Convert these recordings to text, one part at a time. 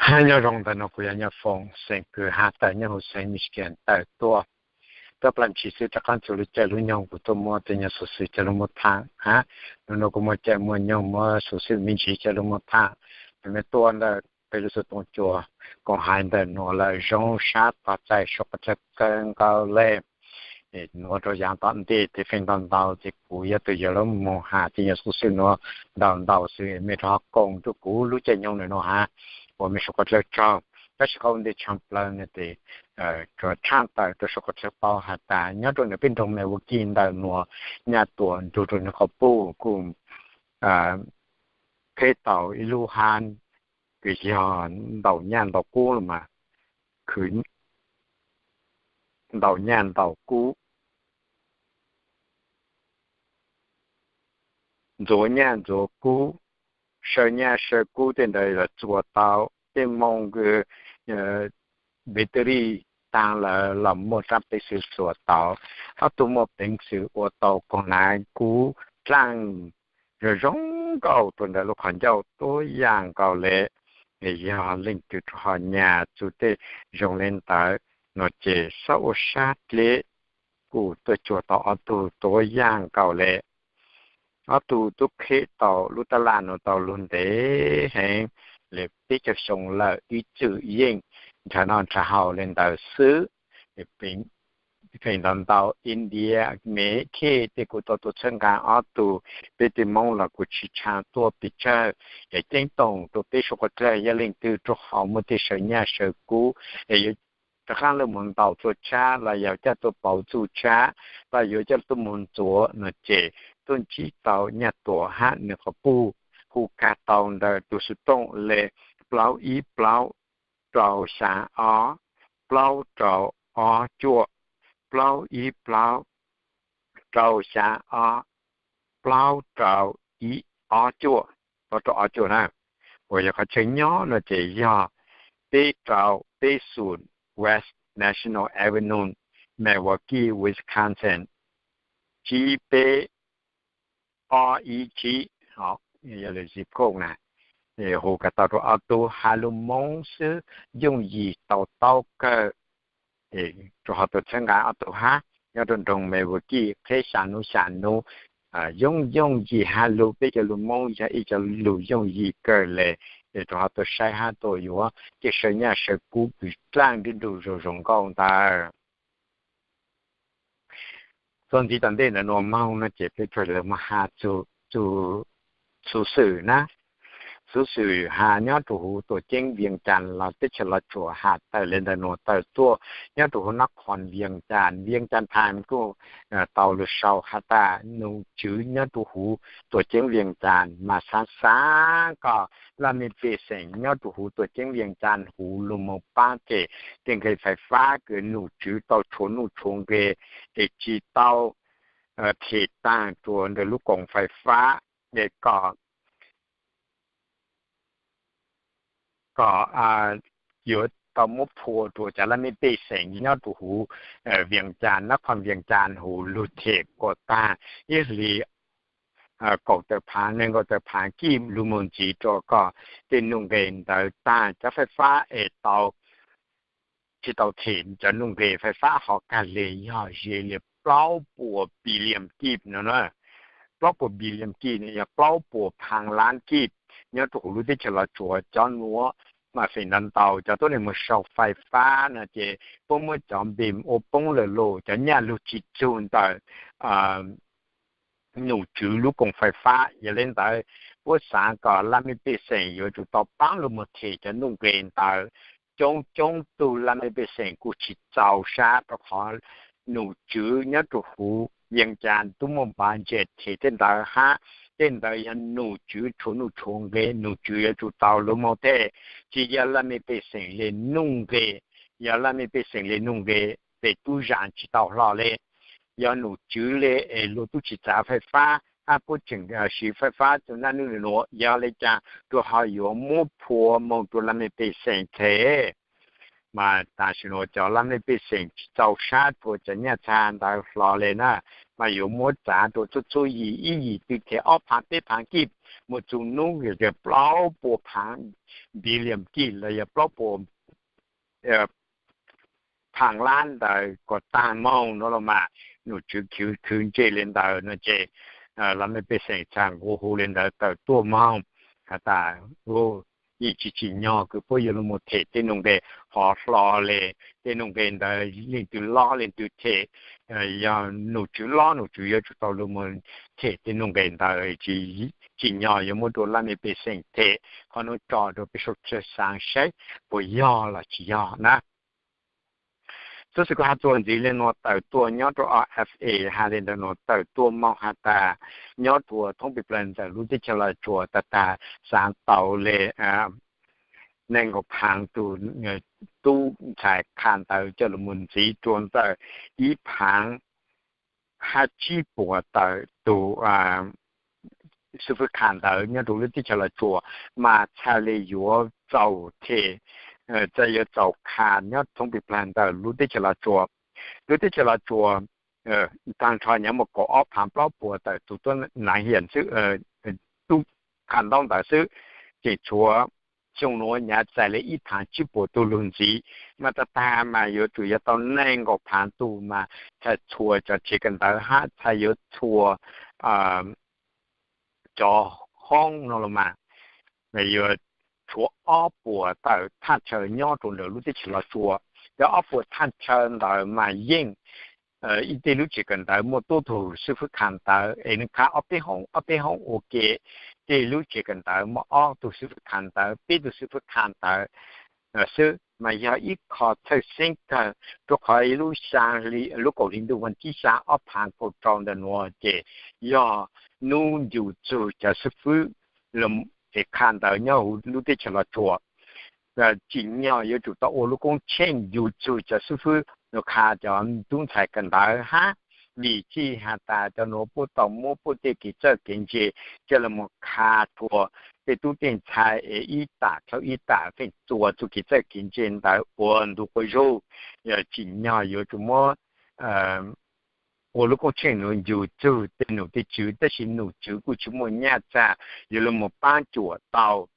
Nyob zoo, ntawm no kuv yog Nyob Foom, xeem Kwm Ham, tawm nyob huv xeev Michigan tawm tuaj. Tau plaub ntsis xwb rov qab txug lub caij lub nyoog kuv tuaj muab tej nyuag xuv xwm coj lug muab tham hab. Nub nua kuv muaj caij muaj nyoog muab xuv xwm me ntsis coj lug muab tham. Mej tuaj ntawm peb lub xov tooj cua koom hais ntawm nuav lawm zoo sab tog txais suav qhov chaw kawg nkaus le. Nuav rua yav tom ntej tes feem ntau ntau ces kuv yog tug yuav lug moog has tej nyuag xuv xwm nuav ntau ntau xwb, mej rov qab koom rua kuv lub caij nyoog ntawm nuav hab ua mej suav qhov dlawg tsaug. Tab sis qhov ua ntej tshaj plawg no tes tshaj tawm rua suav qhov dlawg paub has tas nyob rua ntawm peb nroog Milwaukee ntawm nuav nyaj tuam nrug rua nwg qhov puj kuj qheb tau ib lub hab kws yog ntaus nyaj ntaus kub los mas, khwv ntaus nyaj ntaus kub, ntxuav nyaj ntxuav kub, saw nyaj saw kub tej ntawd los txuas tau. Tej moos kws battery taag lawm los muaj rab peev xwm txuas tau. Ob tug muaj peev xwm ua tau koom hnav kub dlaaj zoo zoo nkauj rua ntawm lub qhov ncauj tuab yaam nkaus le. Yog leej twg rua ho nyag txug tej zoo le ntawd no ces xob ua sab dleb, kuj tuaj cuag tau ob tug tuab yaam nkaus le. Ob tug tub qheb tau lub tab laj nuav tau lug ntev heev, le peb caug xyoo lawm, ib txwm yeej nrhav noj nrhav haus le ntawd xwb. Feem ntau ntau India, Mev, Khej tej kuj tau tuaj txhawb nqaa ob tug. Peb tej Moob los kuj tsis tshua tuaj pes tsawg, es ceeb toom rua peb suav qhov dlawg yog leej twg rua ho muaj tej saw nyaj saw kub es yuav rov qaab lug moog ntaus tuaj tshab los yog coj tuaj pauv txuj tshab los yuav coj tuaj moog ntxuav no ces tuaj ntsib tau Nyaj Tuam hab nwg qhov puj, hu kag tau ntawm tug xuv tooj le plaub ib plaub rau xyaa ob plaub rau ob cuaj, plaub ib plaub rau xyaa ob plaub rau ib ob cuaj, plaub rau ob cuaj na. Uas yog qhov chaw nyob no ces yog peb rau peb xoom West National Avenue, Milwaukee, Wisconsin, tsib peb ob ib tsib, yog lub zip code na. Hu kag tau rua ob tug, has lug Moob xwb, yooj yim tau taub kawg. Rua ho tuaj txhawb nqaa ob tug hab, nyob rua nroog Milwaukee qheb xya nub xya nub, yooj yooj yim has lug, peb cov lug Moob yog ib cov lug yooj yim kawg le. Es rua ho tuaj saib hab tuaj yuav tej saw nyaj saw kub kws dlaaj dlub nruj zoo zoo nkauj ntawd. Txuas ntxiv tom ntej ntawm nuav moog no ces peb tsuas le moog has txug xuv xwm na. Xuv xwm has nyob rua huv tuam ceeb Vias Cas los teb chaws Los Tsuas has tawm le ntawm nuav tawm tuaj nyob rua huv nab qhoo Vias Cas. Vias Cas Times kuj tau lug sau has tas num tswv nyob rua huv tuam ceeb Vias Cas mas xaav xaav kom laj mej pej xeem nyob rua huv tuam ceeb Vias Cas huv lug moog paab them tej nqe fais fab kws num tswv tau tshuav nuj tshuav nqe es tsis tau them taag rua ntawm lub koom fais fab, es kom kom yuav tau muab phua rua cov laj mej pej xeem nyob rua huv Vias Cas, nab qhoo Vias Cas huv lug them kuas taag ib hlis kaum tawm phaav neeg nkaum tawm phaav kij lug moog ntxiv rua kom tej nuj nqe ntawd taag cov fais fab es tau tsis tau them cov nuj nqe fais fab ho kag le yog ze le plaub puas billion kij no na. Plaub puas billion kij no yog plaub puas phaav lab kij nyob rua huv lub teb chaws Los Tsuas cov nuav. Mas feem ntau ntau cov tuab neeg moog sau fais fab no ces puab muab cov npe ua poob lawm lauj, cov nyaj lug tsis txug ntawm num tswv lub koom fais fab. Yog le ntawd puab xaav kom laj mej pej xeem yuav tsum tau paab lug moog them cov nuj nqe ntawd. Coob coob tug laj mej pej xeem kuj tsis txaus sab rua qhov num tswv nyob rua huv Vias Cas tub muaj npav ntse them tej ntawd hab. Tej ntawd yog num tswv tshuav nuj tshuav nqe, num tswv yuav tsum tau lug moog them, tsis yog laj mej pej xeem le nuj nqe. Yog laj mej pej xeem le nuj nqe, peb tub zam tsis tau hlo le. Yog num tswv le es luag tub tsis txav fais fab hab puab tseem siv fais fab txug naj nub nuav, yog le caag rua ho yuav muab phua moog rua laj mej pej xeem them. Mas tam sim nuav cov laj mej pej xeem tsis txaus sab rua cov nyaj txag ntawd hlo le na. mas yuav muab txav rau txhua txhua yim, ib yim twg them ob phaav peb phaav kij, mus txug nub yog plaub puas phaav billion kij los yog plaub puas phaav lab ntawd kom taag moog no los mas, nom tswv khwv ntse le ntawd no ces laj mej pej xeem txhaj nqua hu le ntawd tawm tuaj moog has tas yeej tsis tsim nyog kws puab yuav lug moog them tej nuj nqes hov hlo le. Tej nuj nqes ntawd leej twg lob leej twg them, yog nom tswv lob nom tswv yuav tsum tau lug moog them tej nuj nqes ntawd, tsis tsim nyog yuav muab rua laj mej pej xeem them. Qhov nuav tso rua peb sawv daws xaav saib puas yog los tsis yog na. Xov xwm kuv has txuas ntxiv le nuav tawm tuaj nyob rua O F A has le ntawm nuav tawm tuaj moog has tas nyob rua thoob pes plawg ntawm lub teb chaws Los Tsuas tag tag xaav tau le neeg nkaum phaav tug tub ntxhais kha ntawv coj lug moog ntxiv rua ntawm ib phaav hab tsib puas tawm tug xwb fwb kha ntawv nyob rua lub teb chaws Los Tsuas mas txhaj le yuav txaus them, txhaj yuav txaus kha nyob thoob pes plawg ntawm lub teb chaws Los Tsuas. Lub teb chaws Los Tsuas taag nrho nyob muaj kaum ob phaav plaub puas tawm tug tub nav hiam xwb, tub kha ntaub ntawv xwb, tseem tshuav xyoo nuav nyav txais le ib phaav tsib puas tug lug ntxiv. Mas tag tag mas yuav tsum yuav tau neeg nkaum phaav tug mas txhaj txhua cov tsev kawm ntawv hab txhaj yuav txhua cov hoob no los mas, yuav tshuav ob puas tawm thaj chaw nyob rua ntawm lub teb chaws Los Tsuas. Cov ob puas thaj chaw ntawd mas yeej ib tej lub tsev kawm ntawv muaj tuab tug xwb fwb kha ntawv es nws kha ob peb hoob ob peb hoob ua ke. Tej lub tsev kawm ntawv muaj ob tug xwb fwb kha ntawv peb tug xwb fwb kha ntawv xwb mas yog ib qho txhawj xeeb kawg, rua qhov ib lub xyaa, lub kaum hli ntuj vas thib xyaa ob phaav kaum rau ntawm nuav ces yog nub ncu txug cov xwb fwb es kha ntawv nyob huv lub teb chaws Los Tsuas. Tsim nyog yuav tsum tau ua lub koob tsheej ncu txug cov xwb fwb nuav kha cov tub ntxhais kawm ntawv hab, vim txij has tas cov nuav puab tau muab puab tej kev txawj kev ntse coj lug moog kha rua tej tub tej ntxhais es ib tam dhau ib tam feem txua txuj kev txawj kev ntse ntawd ua ntu quas zug. Tsim nyog yuav tsum muab ua lub koob tsheej nuav ncu txug tej nom tej tswv, tab sis nom tswv kuj tsis muaj nyaj txag yuav lug moog paab cuam tau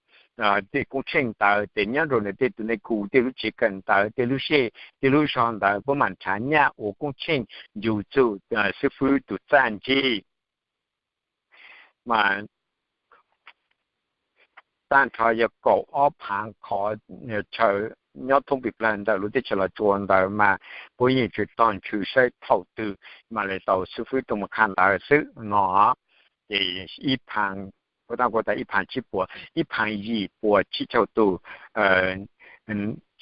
tej koob tsheej ntawd. Ces nyob rua ntawm tej tug nej kuv tej lub tsev kawm ntawv tej lub sij tej lub zog ntawd puab mam nrhav nyaj ua koob tsheej ncu txug xwb fwb tug txaj ntsig. Mas tag nrho yog kaum ob phaav qhov chaw nyob thoob pes plawg ntawm lub teb chaws Los Tsuas ntawd mas puab yeej tsi tog ntshw saib thaum twg mam le tau xwb fwb tug moog kha ntawv xwb no. Ces ib phaav, kuv tas ib phaav tsib puas, ib phaav yim puas tsib caug tug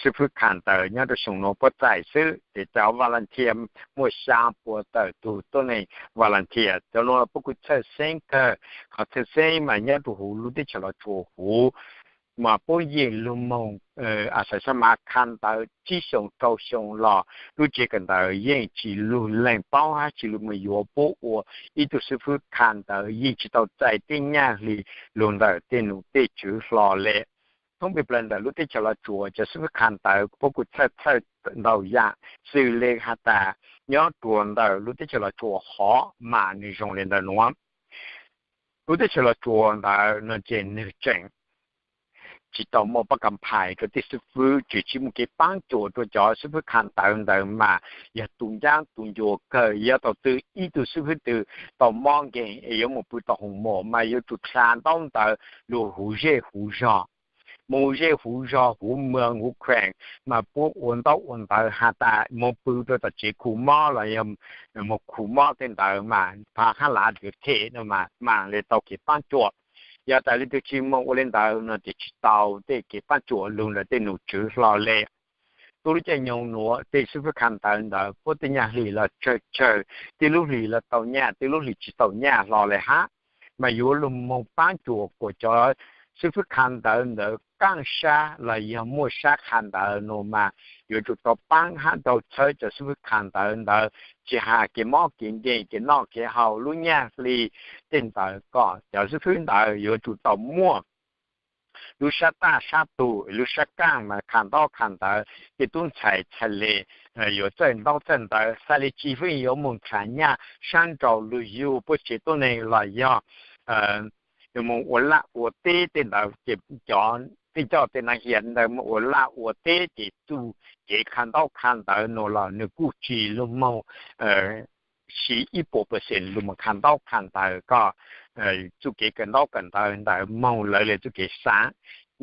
xwb fwb kha ntawv nyob rua xyoo nuav puab txais xwb. Ces cov volunteer muaj xyaa puas tawm tug tuab neeg volunteer, cov nuav puab kuj txhawj xeeb kawg. Qhov txhawj xeeb mas nyob rua huv lub teb chaws Los Tsuas huv mas puab yeej lug moog a xais xab mas kha ntawv tsib xyoo rau xyoo los lub tsev kawm ntawv yeej tsi lug leeg paub hab tsi lug moog yuav puab ua ib tug xwb fwb kha ntawv, yeej tsi tau txais tej nyaj hli lug ntawm tej nom tej tswv hlo le. Thoob pes plawg ntawm lub teb chaws Los Tsuas cov xwb fwb kha ntawv puab kuj txhawj txhawj ntau yaam, xws le has tas nyob rua ntawm lub teb chaws Los Tsuas hov mas nwg zoo le ntawm nuav. Lub teb chaws Los Tsuas ntawd no ces nwg tseem tsi tau muaj pab kam phais rua tej xwb fwb, tseem tsi muaj kev paab cuam rua cov xwb fwb kha ntawv ntawd mas yog tu ncaab tu ncua kawg. Yog thaum twg ib tug xwb fwb twg tau mob nkeeg es yuav moog pw tau hoo mom mas yuav tsum dlha ntaub ntawv lug huv zej huv zog, moog huv zej huv zog, huv moos huv kheem, mas puab ua ntaub ua ntawv has tas moog pw rua tom tsev khu mob los yog moog khu mob tej ntawd mas pab hab lav dlwv them no mas mam le tau kev paab cuam. Yog tas leej twg tsi moog ua le ntawd no ces tsi tau tej kev paab cuam lug ntawm tej nom tswv hlo le. Tuab lub caij nyoog nuav tej xwb fwb kha ntawv ntawd puab tej nyaj hli los tsawg tsawg, tej lub hli los tau nyaj, tej lub hli tsi tau nyaj hlo le hab. Mas yuav lug moog paab cuam kuas cov xwb fwb kha ntawv ntawd kaaj sab los yog muaj sab kha ntawv no mas yuav tsum tau paab hab tau txhawb cov xwb fwb kha ntawv ntawd, tsi has kev mob kev nkeeg, kev noj kev haus, lub nyaj hli tej ntawd kom cov xwb fwb ntawd yuav tsum tau muaj lub sab taj sab tug, lub sab kaj mas kha ntaub kha ntawv, tej tub ntxhais txhais le yuav txawj ntaub txawj ntawv, xav li tsis feej yuav mus tham nyaj sab nraud lug yug puab tsev tuab neeg los yog mus ua laj ua teb tej ntawd ces cov tej coj tej nas hias ntawd mus ua laj ua teb ces txuj kev kha ntaub kha ntawv nuav los nwg kuj tsis lug moog siv ib puas percent lug moog kha ntaub kha ntawv kom txuj kev kawm ntaub kawm ntawv ntawd moog lawv le txuj kev xaav.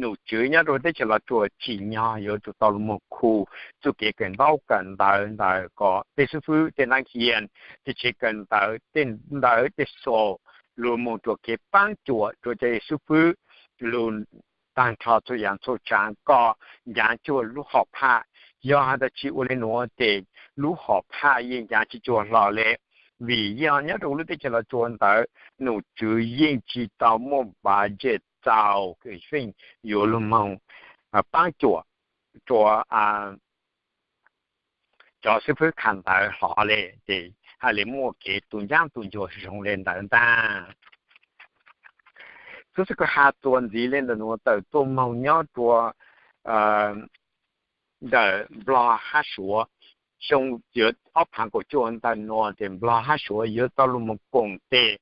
Nom tswv nyob rua teb chaws Los Tsuas tsim nyog yuav tsum tau lug moog khu txuj kev kawm ntaub kawm ntawv ntawd kom tej xib fwb tej nas hias tej tsev kawm ntawv tej ntawv tej xus lug moog rua kev paab cuam rua cov xib fwb lug taag nrho txhua yaav txhua tsaav kom ncav cuag lub hom phaj. Yog has tas tsis ua le nuav ces lub hom phaj yeej ncav tsis cuag hlo le, vim yog nyob rua lub teb chaws Los Tsuas ntawd nom tswv yeej tsis tau muaj budget txaus feem yuav lug moog paab cuam rua cov xib fwb kha ntawv hlo le, ces haj le muaj kev tu ncaab tu ncuag zoo le ntawd ntag. Xwb xwb kuv has txuas ntxiv le ntawm nuav tawm tuaj moog nyob rua ntawm Nplog hab Suav. Xyoo ob phaav kaum cuaj ntawm nuav ces Nplog hab Suav yuav tau lug moog koom tes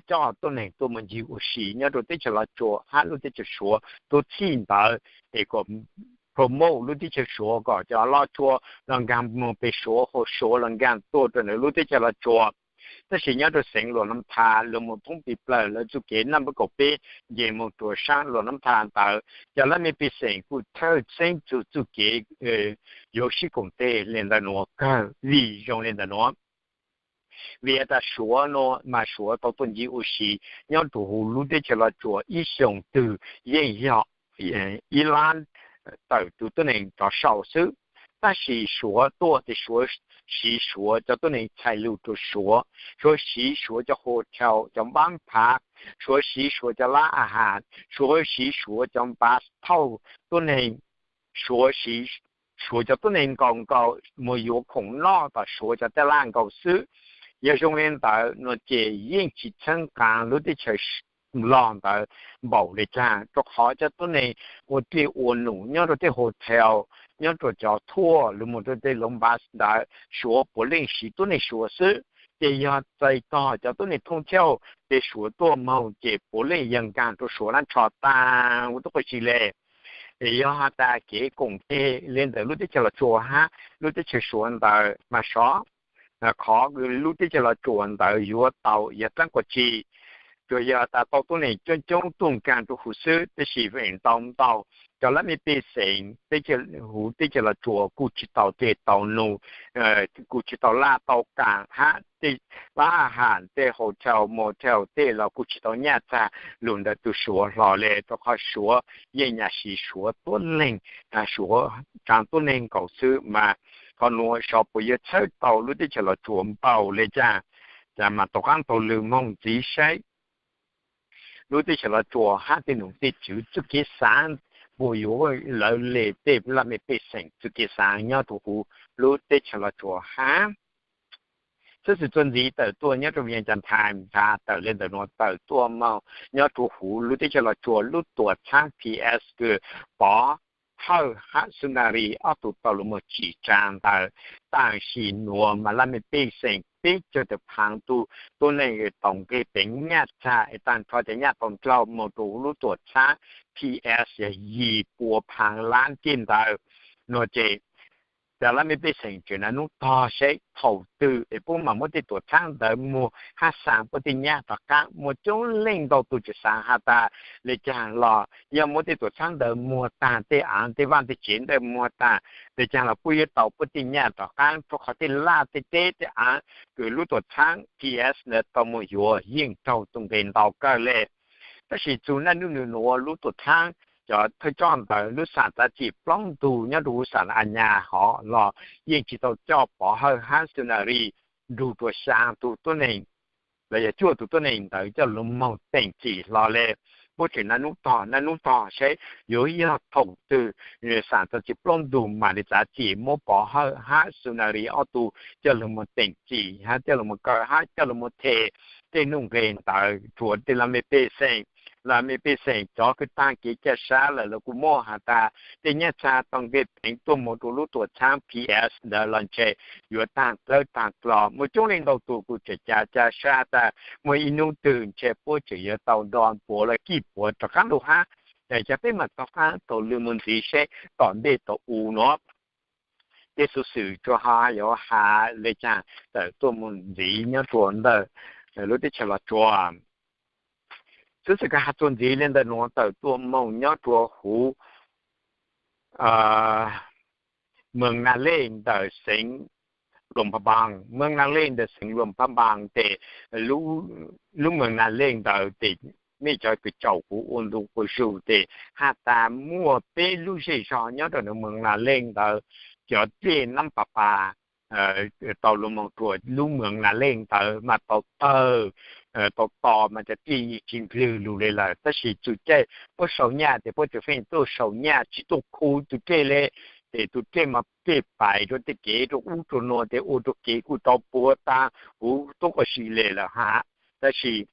coj tuab neeg tuaj moog ncig ua si nyob rua teb chaws Los Tsuas hab lub teb chaws Suav. Tuab txhij ntawd es kom promote lub teb chaws Suav kom cov Los Tsuas los nkaag moog pe Suav, hos Suav los nkaag tuaj rua ntawm lub teb chaws Los Tsuas. Tab sis nyob rua xeev Luas Nab Tha lug moog thoob ti plawg lawv txuj kev naj npawb kaum peb nce moog rua saab Luas Nab Tha ntawd, cov laj mej pej xeem kuj thawj txheeb txug txuj kev yuav sib koom tes le ntawm nuav kawg. Vim zoo le ntawm nuav, vim has tas Suav nuav mas Suav tau tuaj ncig ua si nyob rua huv lub teb chaws Los Tsuas ib xyoos twg yeej yog ib lab tawm tug tuab neeg rov sau xwb. Tab sis Suav tuaj ces Suav siv Suav cov tuab neeg txhais lug rua Suav, Suav siv Suav cov hotel, cov npaab phav, Suav siv Suav cov lab a has, Suav siv Suav cov npav thauj tuab neeg, Suav siv Suav cov tuab neeg nkaus nkaus moog yuav khoom noj tom Suav cov taj laj nkaus xwb. Yog zoo le ntawd nuav ces yeej tsis txheeb qaa lub teb chaws Nplog ntawd npaum le caag, rua qhov cov tuab neeg ua dlej ua num nyob rua tej hotel, nyob rua cov thuaj lug moog rua tej loos npav ntawd Suav puav leej siv tuab neeg Suav xwb. Ces yog txais tog cov tuab neeg thoob thauj tej Suav tuaj moog ces puav leej yog nkaag rua Suav lab tsho taag ua tuab qub si le. Yog has tas kev koom tes le ntawm lub teb chaws Los Tsuas hab lub teb chaws Suav ntawd mas sov, qhov lub teb chaws Los Tsuas ntawd yuav tau yog dlaab kuas tsi, tsuas yog tas tau tuab neeg coob coob tuaj nkaag rua huv xwb, tab sis feem ntau ntau cov laj mej pej xeem huv teb chaws Los Tsuas kuj tsis tau dlej tau num, kuj tsis tau laj tau kaam hab tej lab a has, tej hotel motel tej los kuj tsis tau nyaj txag lug ntawm tug Suav hlo le, rua qhov Suav yeej nyam siv Suav tuab leeg, Suav tsaav tuab neeg nkaus xwb mas qhov nuav sov puas yuav txhawb tau lub teb chaws Los Tsuas npaum le caag. Mas tom qaab taug lw moog ntxiv saib lub teb chaws Los Tsuas hab tej nom tej tswv txuj kev xaav puas yuav lawv le tej laj mej pej xeem txuj kev xaav nyob rua huv lub teb chaws Los Tsuas hab. Xwb xwm txuas ntxiv tawm tuaj nyob rua Vias Cas Times has tawm le ntawm nuav tawm tuaj moog nyob rua huv lub teb chaws Los Tsuas lub tuam txhaab P S kws Pov Hawj hab Sunari ob tug tau lug moog tsim tsaa ntawd. Tam sim nuav mas laj mej pej xeem peb caug tawm phaav tug tuab neeg tau nqeg peev nyaj txag es taag nrho cov nyaj tau nraug moog rua huv lub tuam txhaab P S yog yim pua phaav lab kiag ntawd. Nuav ces cov laj mej pej xeem tseem naj nub tog saib thaum twg es puab mam muab tej tuam txhaab ntawd muag hab xaa puab tej nyaj rov qaab. Muaj coob leej ntau tug tseem xaav has tas le caag los yog muab tej tuam txhaab ntawd muag taag, tej aav tej vaaj tej tsev ntawd muag taag le caag los puab yuav tau puab tej nyaj rov qaab, rua qhov tej laj tej teb tej aav kws lub tuam txhaab P S ntawd tau muag yuav yeej raug tug nqeg ntau kawg le. Tab sis txug naj nub nub nuav lub tuam txhaab cov thawj coj ntawd lub xam txav txim plaub ntug nyob rua huv xam a nyas hov los yeej tsis tau coj Pov Hawj hab Sunari nrug rua xyaa tug tuab neeg los yog cuaj tug tuab neeg ntawd coj lug moog teem txim hlo le. Puab tseem naj nub tog naj nub tog saib yuav yog thaum twg xam txav txim plaub ntug mam li txav txim muab Pov Hawj hab Sunari ob tug coj lug moog teem txim hab coj lug moog kaw hab coj lug moog them tej nuj nqeg ntawd rua tej laj mej pej xeem Laj mej pej xeem cov kws taag kev caj sab lawm los kuj muaj has tas tej nyaj txag tau nqe peev tuaj moog rua lub tuam txhaab P S ntawd los ntshe yuav taag dlawb taag dlog. Muaj coob leej ntau tug kuj tseem ca caj sab tas muaj ib nub twg ntshe puab tseem yuav tau nrug puav los kij puav rov qaab lug hab. Cov peb maam tau qaab taug lug moog ntxiv seb tom ntej tom u nuav tej xuv xwm tsuas ho yuav has le caag tawm tuaj moog ntxiv nyob rua ntawm lub teb chaws Los Tsuas. Xuv xwm kws has txuas ntxiv le ntawm nuav tawm tuaj moog nyob rua huv Moos Nas Lej ntawm xeev Luam Pha Npaas. Moos Nas Lej ntawm xeev Luam Pha Npaas tes lub Moos Nas Lej ntawd tes mej cov kws caum kuv ua ntu ua zug tes has tas muaj peb lub zej zog nyob rau ntawm Moos Nas Lej ntawd, cov dlej Nab Pas Pas tau lug moog rua lub Moos Nas Lej ntawd mas tau tawg tau to mas cov dlej yeej tsi ndlwg lug le lawm. Tab sis txuj caij puab sau nyaj tes puab tseem feej tuaj sau nyaj tsi tuaj khu tug dlej le, tes tug dlej mas dlej pais rua tej kev rua ub rua nuav tes ua rua kev kuj tau puav taag huv tub quas si le lawm hab. Tab sis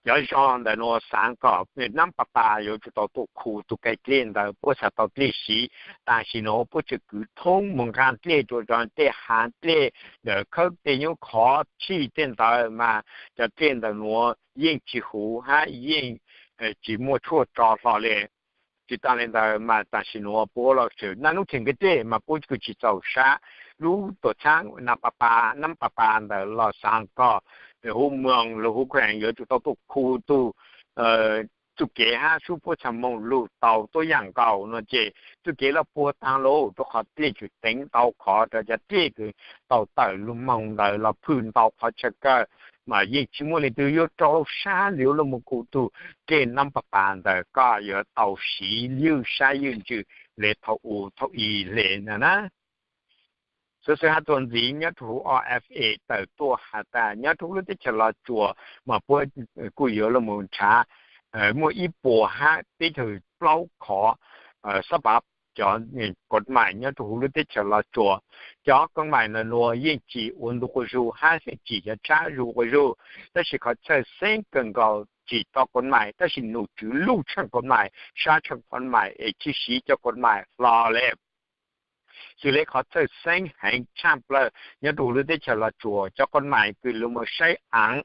cov zog ntawm nuav xaav kom Nab Pas Pas yuav tsum tau tuaj khu tug kaij dlej ntawd puab xaav tau dlej siv. Tam sim nuav puab tseem kwv thoob moog nqaa dlej rua zog tej haav dlej ntawm khawb tej nyuj khov tshij tej ntawd mas cov dlej ntawm nuav yeej tsi huv hab yeej tsi muaj tshuaj tso hlo le. Tsi taag le ntawd mas tam sim nuav puab los tseem naj nub theem nqe dlej mas puab kuj tsi txaus sab. Lub tuam txhaab Nab Pas Pas, Nab Pas Pas ntawd los xaav kom huv moos lug huv kheem yuav tsum tau tuaj khu tug txuj kev hab sub puab txhaj moog lug tau tuab yaam nkaus nuav ces txuj kev laj puag taag lug rua qhov dlej tseem teev ntau qhov rua cov dlej kws tau tawm lug moog ntawd los phwj ntau qhov chaw kawg mas yeej tsi muaj leej twg yuav rau sab yuav lug moog khu tug dlej Nab Pas Pas ntawd kom yuav tau siv ywj sab ywj ntsws le thaum u thaum i le na. Xuv xwm has txuas ntxiv nyob rua huv O F A tawm tuaj has tas nyob rua huv lub teb chaws Los Tsuas mas puab kuj yuav lug moog nrhav muaj ib puas hab peb caug plaub qhov xab pav cov kod maim nyob rua huv lub teb chaws Los Tsuas. Cov kod maim ntawm nuav yeej tsim ua ntu quas zug hab yeej tsim cov tshab zug quas zug, tab sis qhov txhawj xeeb kawg nkaus tsim tau kod maim tab sis nom tswv luj tshaaj kod maim, sab tshaaj kod maim es tsi siv cov kod maim hlo le. Xws le qhov txhawj xeeb heev tshaaj plawg nyob rua huv lub teb chaws Los Tsuas cov kod maim kws lug moog saib aav,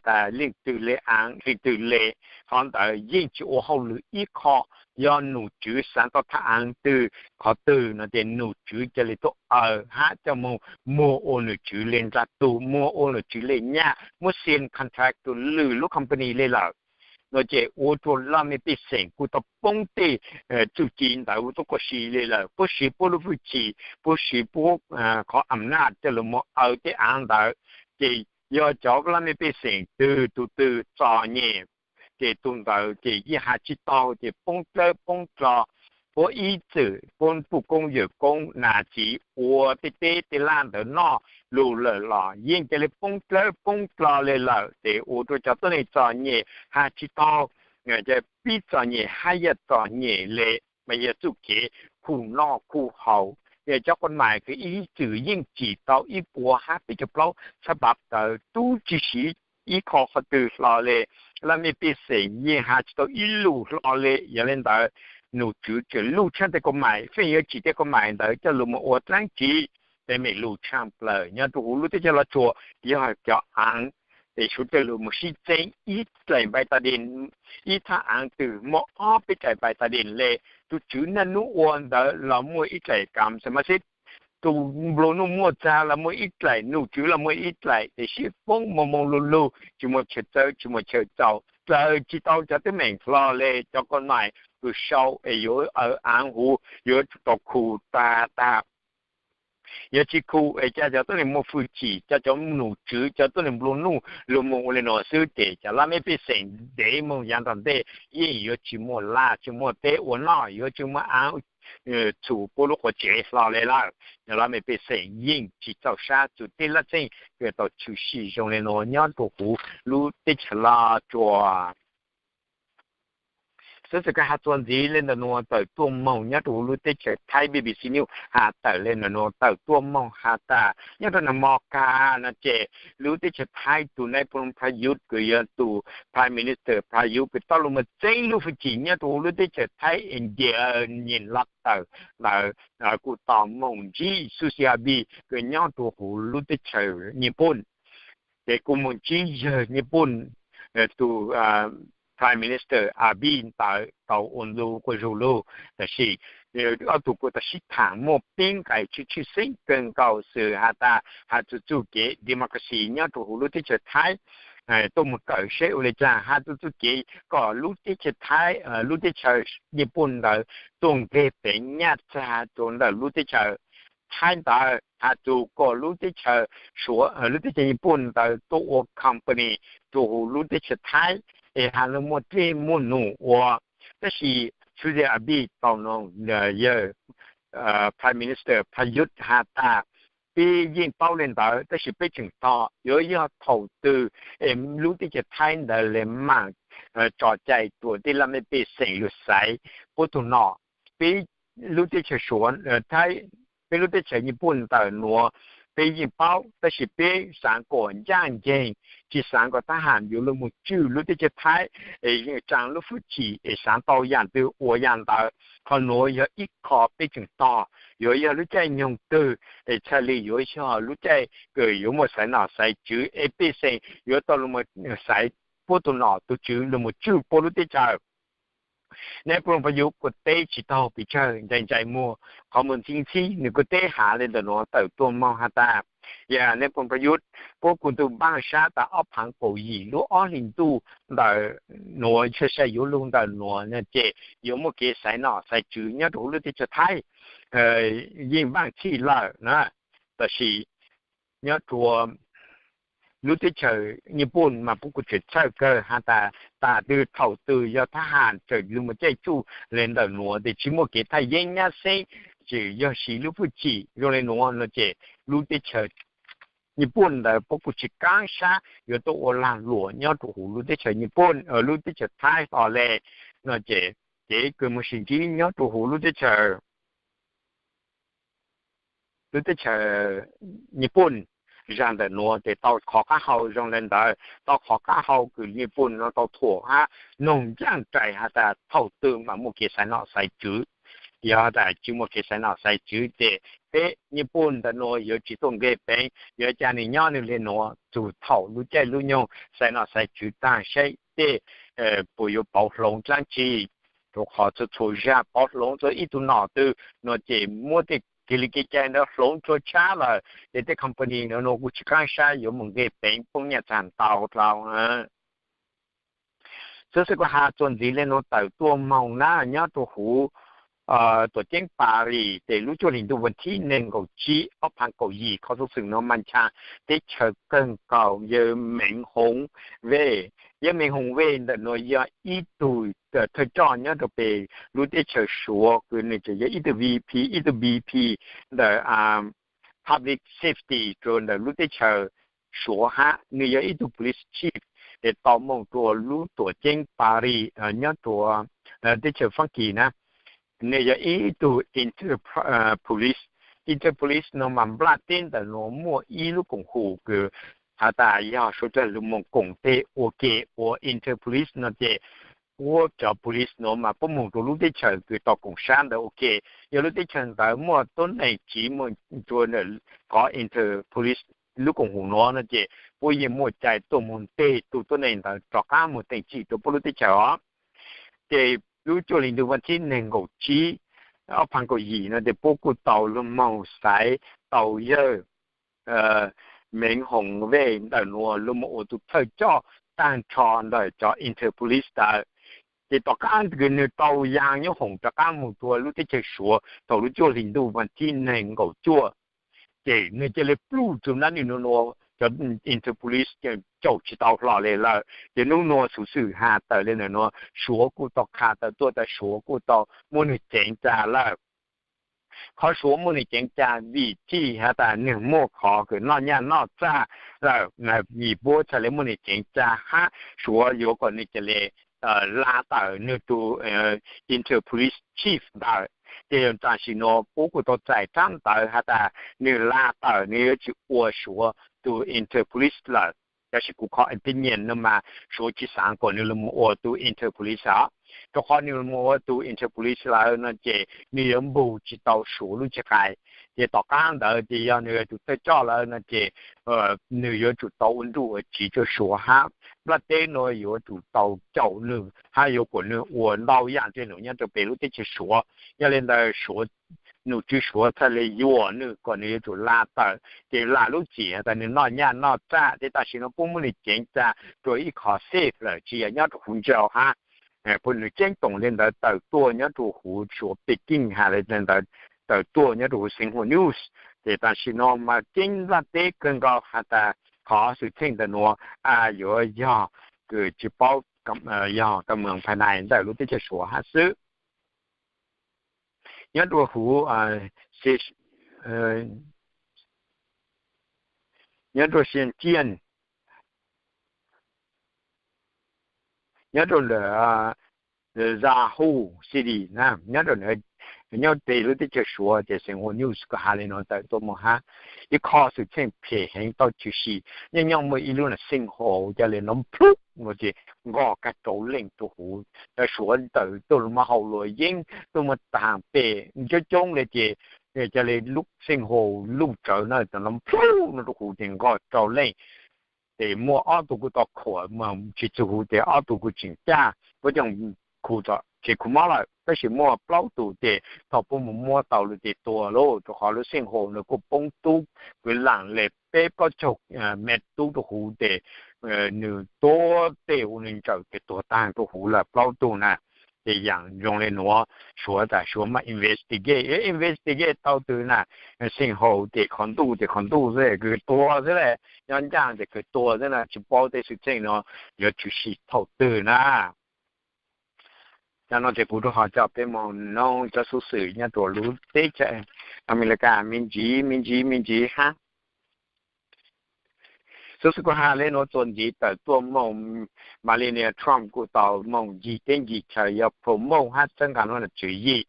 tas leej twg le aav leej twg le, qhov ntawd yeej tsi ua hauj lwm ib qho. Yog nom tswv xaav tau thaj aav twg qhov twg nuav ces nom tswv ca le tuaj aws hab coj moog muag ua nom tswv le nra tug, muag ua nom tswv le nyaj, muab sign contract rua lwm lub company le lawm. Nuav ces ua rua laj mej pej xeem kuj tau poob tej txuj ci ntawd tub quas si le lawm. Puab siv puab lub hwj chim, puab siv puab qhov am naj coj lug moog aws tej aav ntawd, ces yog cov laj mej pej xeem twg tug twg txom nyem ces tug ntawd ces yeej has tsi tau ces poob dlawb poob dlog. Puab ib txwm puab puj koob yawm koob nam txiv ua tej teb tej laj ntawd noj lug lawm los yeej ca le poob dlawb poob dlog le lawm ces ua rua cov tuab neeg txom nyem has tsi tau, pib txom nyem hab yog txom nyem le mas yog txuj kev khu noj khu haus. Yog cov kod maim kws ib txwm yeej tsim tau ib puas hab peb caug plaub xab pav tawv tub tsi siv ib qho qhov twg hlo le, laj mej pej xeem yeej has tsi tau ib lus hlo le. Yog le ntawd nom tswv tseem luj tshaaj tej kod maim, feem yuav tsim tej kod maim ntawd coj lug moog ua dlaab tsi. Teeb meem luj tshaaj plawg nyob rua huv lub teb chaws Los Tsuas yog cov aav, es suav coj lug moog sib txeeb ib dlaim npaim tas dej, ib thaj aav twg muaj ob peb dlaim npaim tas dej le. Tug tswv naj nub ua ntawd los muaj ib dlaim kam xa ma xib, tug nplua nuj muaj txag los muaj ib dlaim, nom tswv los muaj ib dlaim, tes sib poob moog moog lug lug tsi muaj chaw txawb tsi muaj chaw txaus, dlaws tsi tau cov teeb meem hlo le. Cov kod maim kws sau es yuav aws aav huv yuav tsum tau khu tag tag. Yog tsi khu es ca cov tuab neeg muaj hwj chim, ca cov nom tswv cov tuab neeg nplua nuj lug moog ua le nuav xwb ces cov laj mej pej xeem ntev moog yav nrag ntej yeej yuav tsi muaj laj tsi muaj teb ua noj, yuav tsi muaj aav txhum puab lub quas tsev hlo le lawm. Cov laj mej pej xeem yeej tsi txaus sab txug tej laj txeej kws tau tshwm sim zoo le nuav nyob rua huv lub teb chaws Los Tsuas. Xov xwm kuv has txuas ntxiv le ntawm nuav tawm tuaj moog nyob rua huv lub teb chaws Thaib, B B C News has tawm le ntawm nuav tawm tuaj moog has tas nyob rua nag mo kag no ces lub teb chaws Thaib tug nab phu Prayuth kws yog tug Prime Minister Prayuth kws tau lug moog txeeb lub fwj chim nyob rua huv lub teb chaws Thaib India nyiam lab tawm ntawd kuj tau moog ntsib Suzy Abe kws nyob rua huv lub teb chaws Nyij Pooj. Ces kuj moog ntsib yawg Nyij Pooj tug Prime Minister Abe ntawd tau ua ntu quas zug lug. Tab sis ob tug kuj tau sib thaam muaj peb nqai tshwj tshwj xeeb kawg nkaus xwm has tas has txug txuj kev democracy nyob rua huv lub teb chaws Thaib tuaj moog kawm seb ua le caag has txug txuj kev kom lub teb chaws Thaib, lub teb chaws Nyij Pooj ntawd tuaj nqeg peev nyaj txag rua ntawm lub teb chaws Thaib ntawd, has txug kom lub teb chaws Suav, lub teb chaws Nyij Pooj ntawd tuaj ua company rua huv lub teb chaws Thaib es has lug muaj dlej muaj num ua. Tab sis Suzy Abe tau noog yawg Prime Minister Prayuth has tas peb yeej paub le ntawd tab sis peb tseem tog yuav yog thaum twg es lub teb chaws Thaib ntawd le maam tso cai rua tej laj mej pej xeem lug xaiv puab tug nom. Peb lub teb chaws Suav, Thaib, peb lub teb chaws Nyij Pooj ntawm nuav peb yeej paub tab sis peb xaav kom ncaaj nceeg, tsi xaav kom thab ham yuav lug moog tswj lub teb chaws Thaib, tsaa lub fwj chim es xaav tau yaam twg ua yaam ntawd. Qhov nuav yog ib qho peb tseem tog yuav yog lub caij nyoog twg es txhaj le yuav yog lub caij kws yuav muaj xaiv nom xaiv tswv es pej xeem yuav tau lug moog xaiv puab tug nom tug tswv lug moog tswj puab lub teb chaws. Nab phu Prayuth kuj teb tsi taug pes tsawg, ntsais ntsais muag, qhov muag ntxhib ntxhib nwg kuj teb has le ntawm nuav tawm tuaj moog has tas, yog nab phu Prayuth, puab kuj tug npaaj sab tas ob phaav kaum yim lub ob hli ntuj ntawm nuav sai sai yuav lug ntawm nuav no ces yuav muaj kev xaiv nom xaiv tswv nyob rua huv lub teb chaws Thaib yeej vaaj txhij lawm na. Tab sis nyob rua lub teb chaws Nyij Pooj mas puab kuj tseem txhawj kawg has tas tas twg thaum twg yog thab ham tseem lug moog caij tsuj le ntawm nuav tes tsi muaj kev thaj yeeb nyab xeeb, tseem yog siv lub fwj chim zoo le nuav no ces lub teb chaws Nyij Pooj ntawd puab kuj tsi kaab sab yuav tuaj ua lag luam nyob rua huv lub teb chaws Nyij Pooj, lub teb chaws Thaib hlo le no ces kev kws moog sis ntsib nyob rua huv lub teb chaws lub teb chaws Nyij Pooj zag ntawm nuav tes tau qhov qab hau zoo le ntawd, tau qhov qab hau kws Nyij Pooj no tau thuam hab noog ncaaj nraim has tas thaum twg mas muaj kev xaiv nom xaiv tswv. Yog tas tsi muaj kev xaiv nom xaiv tswv ces peb Nyij Pooj ntawm nuav yuav tsi tuaj nqeg peev, yuav ca nwg nyob nwg le nuav txug thaum lub caij lub nyoog xaiv nom xaiv tswv taag saib tej puas yuav pauv hloov dlaab tsi. Rua qhov txhua txhua zag pauv hloov txug ib tug nom twg no ces muab tej kev li kev cai ntawd hloov txhua tshab lawm ces tej company no no kuj tsi kaab sab yuav moog nqeg peev poob nyaj txag ntau dlhau. Xov xwm kuv has txuas ntxiv le nuav tawm tuaj moog na nyob rua huv tuam ceeb Paris tes lub cuaj hlis ntuj vas thib neeg nkaum tsib ob phaav kaum yim. Qhov xov xwm nuav mas ncha teb chaws kawg nkaus. Yawg Meev Hoov Vej, yawg Meev Hoov Vej ntawm nuav yog ib tug thawj coj nyob rua pem lub teb chaws Suav kws nwg tseem yog ib tug VP, ib tug VP ntawm public safety rua ntawm lub teb chaws Suav hab. Nwg yog ib tug police chief es tau moog rua lub tuam ceeb Paris nyob rua teb chaws Faab Kis na. Nwg yog ib tug inter police, inter police no mas nplaj teb ntawm nuav muaj ib lub koom haum kws has tas yog suav dlawg lug moog koom teg ua ke ua inter police no ces puab cov police nuav mas puab moog rua lub teb chaws kws tau koom sab ntawd ua ke. Yog lub teb chaws ntawd muaj tuab neeg tsiv moog rua ntawm qhov inter police lub koom haum nuav no ces puab yeej muaj cai tuaj moog nteg tug tuab neeg ntawd rov qaab moog teem txim rua puab lub teb chaws os. Ces lub cuaj hlis ntuj vas thib neeg nkaum tsib ob phaav kaum yim no ces puab kuj tau lug moog xaiv tau yawg Meev Hoov Vej ntawm nuav lug moog ua tug thawj coj taag nrho ntawm cov inter police ntawd. Ces tom qaab kws nwg tau yaa nyob hoom rov qaab moog rua lub teb chaws Suav thaum lub cuaj hlis ntuj vas thib neeg nkaum cuaj, ces nwg ca le pluj tug nab nwg nuav nuav cov inter police caum tsi tau hlo le lawm. Ces nub nuav xuv xwm has tawm le ntawm nuav Suav kuj tau qha tawm tuaj tas Suav kuj tau muab nwg ceev ca lawm. Qhov Suav muab nwg ceev ca vim txhij has tas nwg muaj qhov kws noj nyaj noj txag lawm, vim puab txhaj le muab nwg ceev ca hab Suav yuav kom nwg ca le la tawm nws tus inter police chief ntawd. Ces tam sim no kuv kuj tau txais rab ntawv has tas nws la tawm, nws yuav tsis ua Suav tus inter police lawm. Tab sis kuv qhov opinion no mas Suav tsis xav kom nws los mus ua tus inter police os, rau qhov nws los mus ua tus inter police lawm no ces nws yuav npug tsis tau Suav lub ntsiab qais. Ces tom qab ntawd ces yog nws tus thawj coj lawm no ces nws yuav tsum tau ua nruj ua tsiv rau Suav hab. Nplaj teb no yuav tsum tau caum nws hab yuav kom nws ua ntau yam ntawm nws nyob rau pem lub teb chaws Suav. Yog li ntawd Suav, nom tswv Suav thiaj li yuam nws kom nws yuav tsum la tawm, ces la lub txim has tas nws noj nyaj noj txag, ces tam sim no puab muab nws ceev tag rua ib qho safe lawm, tsis yog nyob rau huv nraud hab. Puab nws ceeb toom li ntawd tawm tuaj nyob rau huv Suav Peking has li ntawd, tawm tuaj nyob rau huv Xeev Huas News. Ces tam sim no mas ceeb nplaj teb kawg nkaus has tas qhov xwm txheej ntawm nuav yuav yog kws tsis paub, yog tau moog phai nais ntawm lub teb chaws Suav hab xwb. Nyob rua huv, nyob rua Xinjiang, nyob rau ntawm Zahoo City na, nyob rau, nyob pem lub teb chaws Suav ces Xeev Huas News kuj has li no tawm tuaj moog hab. Ib qho xwm txheej phem heev tau tshwm sim, nyob nyob muaj ib lub na sinkhole ca le nov plub no ces nkog kag rau leej rua huv. Suav ntawm tuaj los muaj hauv luam yeeb tuaj muaj taag pem coob coob le ces ca le lub sinkhole luj tsawv na, nov plub no rua huv ces nkog rau leej. Ces muaj ob tug kuj tau khuam mas tsis txug huv ces ob tug kuj tseem caj puab coj khu tsev khu mob lawm, tab sis muaj plaub tug ces thaum puab mus muab tau lawm ces tuag lauj, rua qhov lub sinkhole nws kuj poob tub kwv laam le peb plaub caug mev tub rua huv ces nws tuag tej ua nws ntsawm ces tuag taag rua huv lawm plaub tug na. Ces yaam zoo le nuav Suav tas Suav mas investigate, investigate tau twg na, sinkhole ces qhov ntuj ces qhov ntuj xwb, kws tuag xwb le, nyob ncaaj ces kws tuag xwb na, tsis paub tej xwm txheej no yuav tshwm sim thaum twg na. Cov no ces kuv rua ho coj peb moog noog cov xuv xwm nyob rua lub teb chaws Amelikas me ntsis me ntsis me ntsis hab. Xuv xwm kuv has le nuav txuas ntxiv tawm tuaj moog, Melania Trump kuj tau moog ncig teb ncig chaw yog promote hab txhawb nqa lub tswv yim,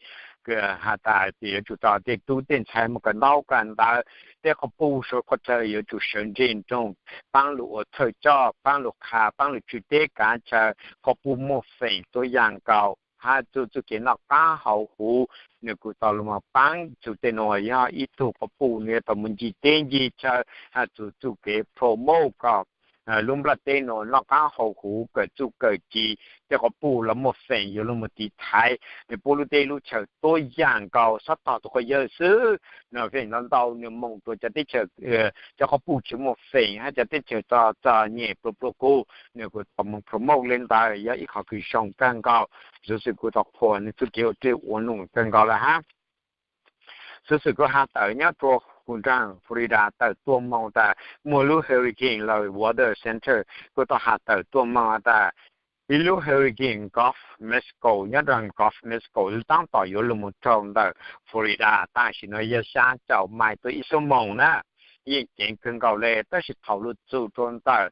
has tas yuav tsum tau tej tub tej ntxhais moog kawm ntaub kawm ntawv, tej qhov puj suav qhov chaw yuav tsum sawv ntseg nroog, paab lug ua thawj coj, paab lug qha, paab lug tswv teb kav chaw, qhov puj muaj feem tuab yaam nkaus hab txuj txuj kev noj qaab haus huv, nws kuj tau lug moog paab txug tej nuav yog ib tug qhov puj nws yuav tau moog ncig teb ncig chaw, hab txug txuj kev promote kom lub nplaj teb nuav noj qaab haus huv kawm txuj kawm ci, tej qhov puj los muaj feem yuav lug moog tiv thaiv nws puab lub teb lub chaw tuab yaam nkaus, xob tog tug quas yawg xwb. Nws feem ntau ntau nws moog rua cov teb chaws cov qhov puj tsis muaj feem hab cov teb chaws txom txom nyem pluag pluag kug, nws kuj tau moog promote le ntawd, yog ib qho kws zoo kawg nkaus. Xuv xwm kuv tau qhuas nws txuj kev ua dlej ua num kawg nkaus lawm hab. Xuv xwm kuv has tawm nyob rua huv nraag Florida tawm tuaj moog tas muaj lub hurricane lawm, weather center kuj tau has tawm tuaj moog tas ib lub hurricane Gulf Mexico nyob rua Gulf Mexico lub taab tom yuav lug moog rau ntawm Florida tam sim no yog xyaa caum mais tuaj ib xuab moos na, yeej ceev kawg nkaus le. Tab sis thaum lug txug rua ntawm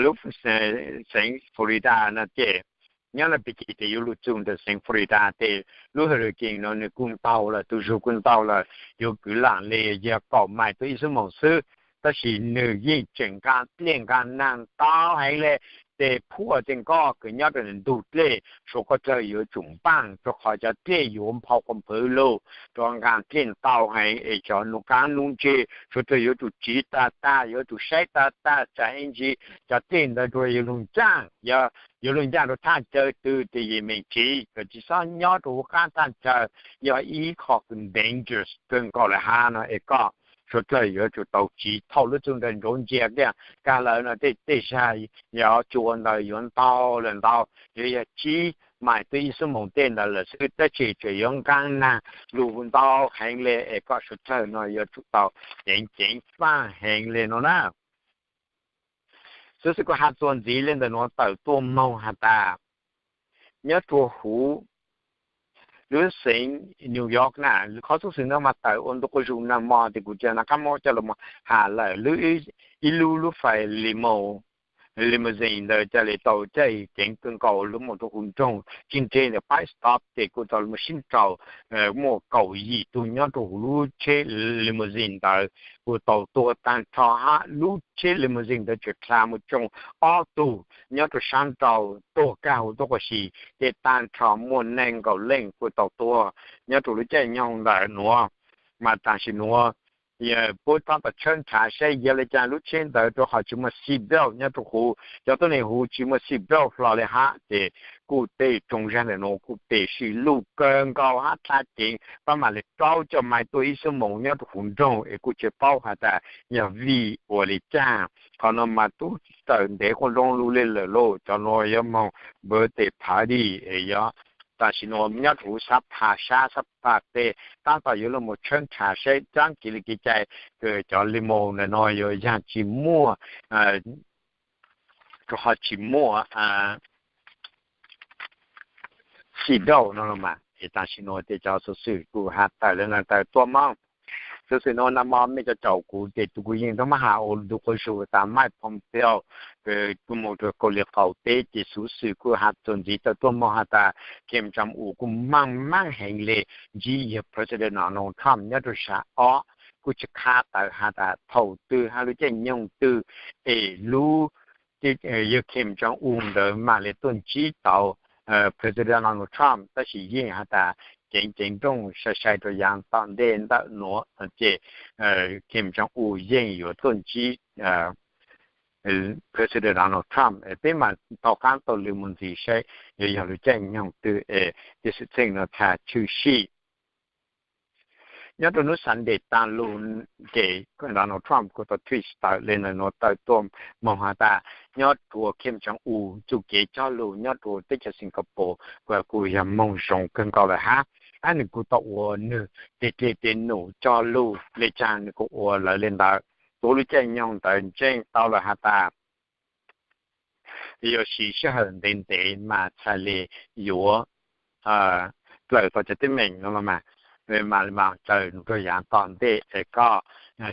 lub xeev Florida no ces nyob le pig ces yuav lug txug ntawm xeev Florida ces lub hurricane no nws kuj ntaug lawm, tug zug kuj ntaug lawm, yuav kwv lam le yog kaum mais tuaj ib xuab moos xwb. Tab sis nws yeej tseem nqaa dlej nqaa naag ntau heev le, tej phuaj tej nkoj kws nyob rua ntug dlej suav qhov dlawg yuav tsum npaaj rua qhov cov dlej yuav nphau qhov npawv lug rua nqaa dlej ntau heev es cov nub qaab nub ntseg suav dlawg yuav tsum tsiv tag tag, yuav tsum saib tag tag tsam ib ntsis cov dlej ntawd yuav lug ncaaj, yuav lug ncaaj rua thaj chaw twg ces yeej meem tsiv, kws tsis xob nyob rua huv qaab thaj chaw, yog ib qho kws dangerous kawg nkaus le hab no es koj suav dlawg yuav tsum tau tsiv thauj lub txuj ntawd nrov ntsia kiag. Kag lawm no tej tej zag yog tsua ntawd yuav ntau lawm ntau, yuav yog tsib mais tuaj ib xuab moos tej ntawd lawm xwb, tab sis tseem yuav nqaa naag lug ntau heev le es koj suav dlawg no yuav tsum tau ceev ceev faj heev le no na. Xuv xwm kuv has txuas ntxiv le ntawm nuav tawm tuaj moog has tas nyob rua huv lub xeev New York na, qhov xuv xwm no mas tawm ua ntu quas zug nag mo ces kuv tsi nov qab muab coj lug has lawm, ib lub lub fais limo limousine ntawd ca le tau caij ceev kawg nkaus lug moog rua huv nroog tseeb nteg ntawd pab stop ces kuj tau lug moog sib nraus, muaj kaum yim tug nyob rua huv lub tsheb limousine ntawd kuj tau tuag taag nrho hab lub tsheb limousine ntawd tseem dlha moog tsoo ob tug nyob rua saab nraud tuag kag huv tuab qua si, ces taag nrho muaj neeg nkaum leej kuj tau tuag nyob rua lub caij nyoog ntawd nuav. Mas tam sim nuav puab tab tom tshawb nrhav saib yog le caag lub tsheb ntawd rua qhov tsis muaj seat belt nyob rua huv, cov tuab neeg huv tsis muaj seat belt hlo le hab ces kuj tej tsoom zag ntawm nuav kuj pem sim luj kawg nkaus hab dlha ceev pab mam le rau cov maiv tuaj ib xuab moos nyob rua huv nroog es kuj tsis paub has tas yog vim ua le caag. Qhov nuav mas tub tawm ntev quaj zoo lug le lawm lauj, cov nuav yuav moog birthday party es yog tam sim nuav nyob rua huv sab phaj sab sab phaj teb tab tom yuav lug moog tshawb nrhav saib dlaab kev le kev cai kws cov limo ntawm nuav yuav yog tsis muaj rua qhov tsis muaj seat belt no los mas. Es tam sim nuav ces cov xuv xwm kuj has tawm le nuav tawm tuaj moog. Xuv xwm nuav nag mo mej cov caum kuv ces tug kuv yeej rov mab has ua tug quas zug tas Mike Pompeo kws moog rua Kaus Lim qaum teb ces xuv xwm kuj has txuas ntxiv tawm tuaj moog has tas Kim Jong Un kuj maaj maab heev le ntsib yawg President Donald Trump nyob rua sab ob, kuj tsis qha tawm has tas thaum twg hab lub caij nyoog twg es lub yawg Kim Jong Un ntawd mam le tuaj ntsib tau President Donald Trump, tab sis yeej has tas ceev ceev nrooj sai sai rua yaav tom ntej ntawm nuav ces Kim Jong Un yeej yuav tuaj ntsib President Donald Trump. Peb mam tau qaab tau lw mus ntxiv saib yuav yog lub caij nyoog twg es tej xwm txheej nuav txhaj tshwm sim. Nyob rua hnub Sunday taag lug ces Donald Trump kuj tau tweet tawm le nuav tawm tuaj moog has tas nyob rua Kim Jong Un txuj kev cog lug nyob rua teb chaws Singapore kuj yog moog zoo kawg nkaus lawm hab, hab nwg kuj tau ua nwg tej dlej tej num cog lug le caag nwg kuj ua lawv le ntawd. Tuav lub caij nyoog ntawd ntseeg tau lawm has tas yuav siv sij hawm ntev ntev mas txhaj le yuav dlawm tau cov teeb meem no los mas, mam le mas dlawm rua yaav tom ntej es koj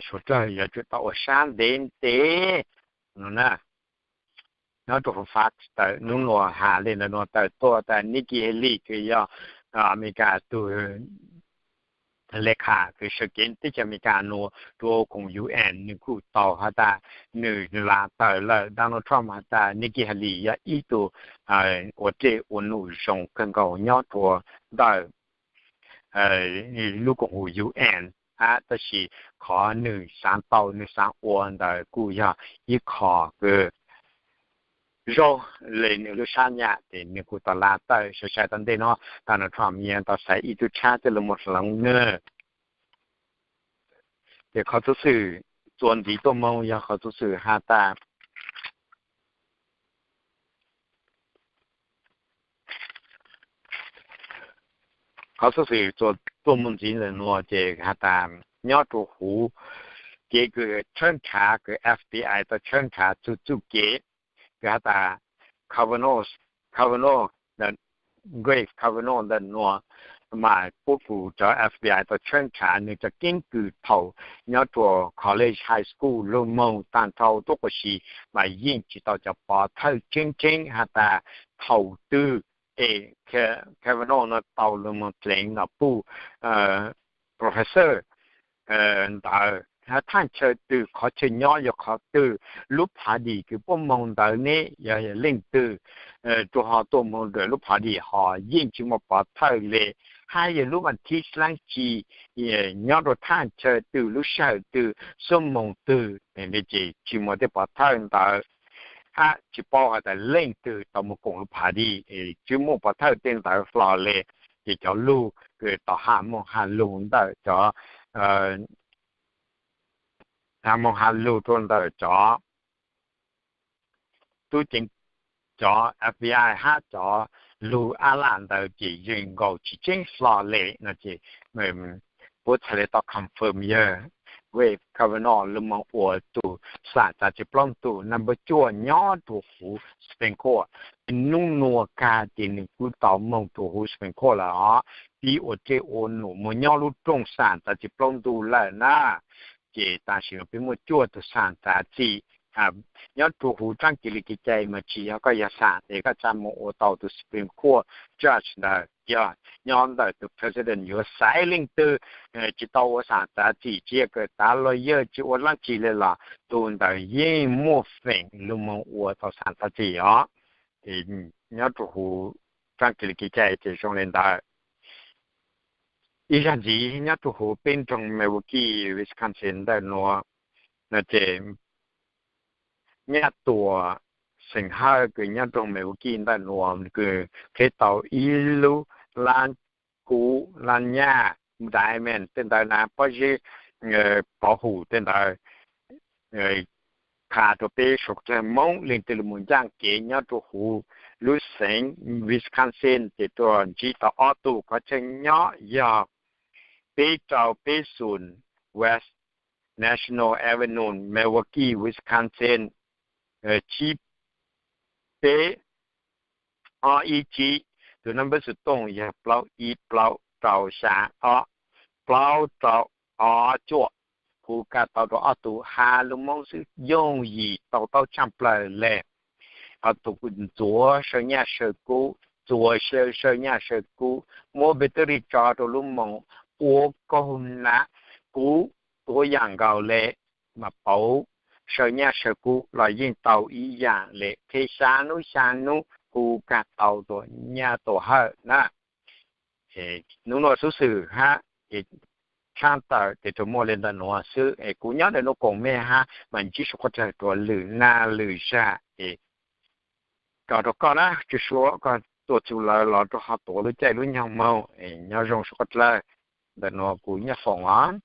suav dlawg yuav tsum tau ua sab ntev ntev no na. Nyob rua huv Fox tawm nub nuav has le ntawd nuav tawm tuaj tas Nikki Haley kws yog Amelikas tug le kham kws sawv kev teb chaws Amelikas nuav rua koom U N, nwg kuj tau has tas nwg la tawm lawm Donald Trump has tas Nikki Haley yog ib tug ua dlej ua num zoo kawg nkaus nyob rua ntawm lub koom U N hab, tab sis qhov nwg xaav tau nwg xaav ua ntawd kuj yog ib qho kws zaug le nwg lub sab nyam ces nwg kuj tau la tawm. Sai sai tau ntej no Donald Trump yeej tau xaiv ib tug tshab coj lug moog hloov nwg. Ces qhov xuv xwm txuas ntxiv tuaj moog yog qhov xuv xwm has tas, qhov xuv xwm tuaj moog ntxiv ntawm nuav ces has tas nyob rua huv kev kws tshawb nrhav kws F B I tau tshawb nrhav txug txuj kev kws has tas Kavanaugh, Kavanaugh, Brett Kavanaugh ntawm nuav mas puab kuj cov F B I tau tshawb nrhav nwg cov keeb kwm thaum nyob rua college, high school lug moog taag nrho tuab qua si mas yeej tsis tau cov pov thawj tseeb tseeb has tas thaum twg es Kavanaugh no tau lug moog dleev nom puj professor ntawd hab thaaj chaw twg qhov chaw nyob yog qhov twg, lub party kws puab moog ntawd ne yog leej twg, rua ho tuaj moog ntawm lub party ho yeej tsis muaj pov thawj le, hab yog lub vas thiv dlaab tsi nyob rua thaaj chaw twg lub sij hawm twg xuab moos twg ces tsis muaj tej pov thawj ntawd, hab tsis paub has tas leej twg tau moog koom lub party, tsis muaj pov thawj tej ntawd hlo le. Ces cov lug kws tau has moog has lug ntawm cov, has moog has lug rua ntawm cov tub ceev, cov F B I hab cov lug ab lam ntawd ces yeej nkaus tsis tseeb hlo le no ces puab txhaj le tau confirm yawg Brett Kavanaugh lug moog ua tug xam txav txiv plaub ntug number cuaj nyob rua huv Supreme Court. Nub nuav kag ces nwg kuj tau moog rua huv Supreme Court lawm os, pib ua dlej ua num moog nyob lub rooj xam txav txiv plaub ntug lawm na. Ces tam sim no peb muaj cuaj tug xam txav txim nyob rua huv tsaab kev li kev cai mas tsi yog koj yog xam tes koj tsa moog ua tau tus Supreme Court judge ntawd, yog nyob ntawm tus president yuav xaiv leej twg, tsi tau ua xam txav txim, tsi yog kws tav lawyer tsi ua dlaab tsi le los tug ntawd yeej muaj feem lug moog ua tau xam txav txim os. Nyob rua huv tsaab kev li kev cai ces zoo le ntawd. Ib zag ntxiv nyob rua huv peb nroog Milwaukee, Wisconsin ntawm nuav, no ces Nyaj Tuam Xeem Hawj kws nyob nroog Milwaukee ntawm nuav kws qheb tau ib lub lab kub lab nyaj diamond tej ntawd na, pob zeb pov hum tej ntawd, qha rua peb suav dlawg Moob leej twg lug moog ncaaj kev nyob rua huv lub xeev Wisconsin ces tuaj ntsib tau ob tug qhov chaw nyob yog peb rau peb xoom West National Avenue, Milwaukee, Wisconsin, tsib peb ob ib tsib. Tus number xov tooj yog plaub ib plaub rau xya ob plaub rau ob cuaj. Hu kag tau rua ob tug, has lug Moob xwb yooj yim to taub tshaj plawg le. Ob tug ntxuav saw nyaj saw kub, ntxuav saw saw nyaj saw kub, muab battery tso rua lub moos, ua kaug nam kub tuav yaam nkaus le, mas pauv saw nyaj saw kub los yeej tau ib yaam le. Qheb xya nub xya nub hu kag tau rua Nyaj Tuam Hawj na. Nub nuav xub xwm hab, tshaaj tawm tes rua muaj le ntawm nuav xwb es kuv nyob ntawm nuav koom mej hab mas ntsib suav dlawg rua lwm naj lwm zag es kom rua koj na, tsi suav koj tuaj txug lawv los rua ho tuav lub caij lub nyoog moog. Nyob zoo suav dlawg, ntawm nuav kuv Nyaj Foom os.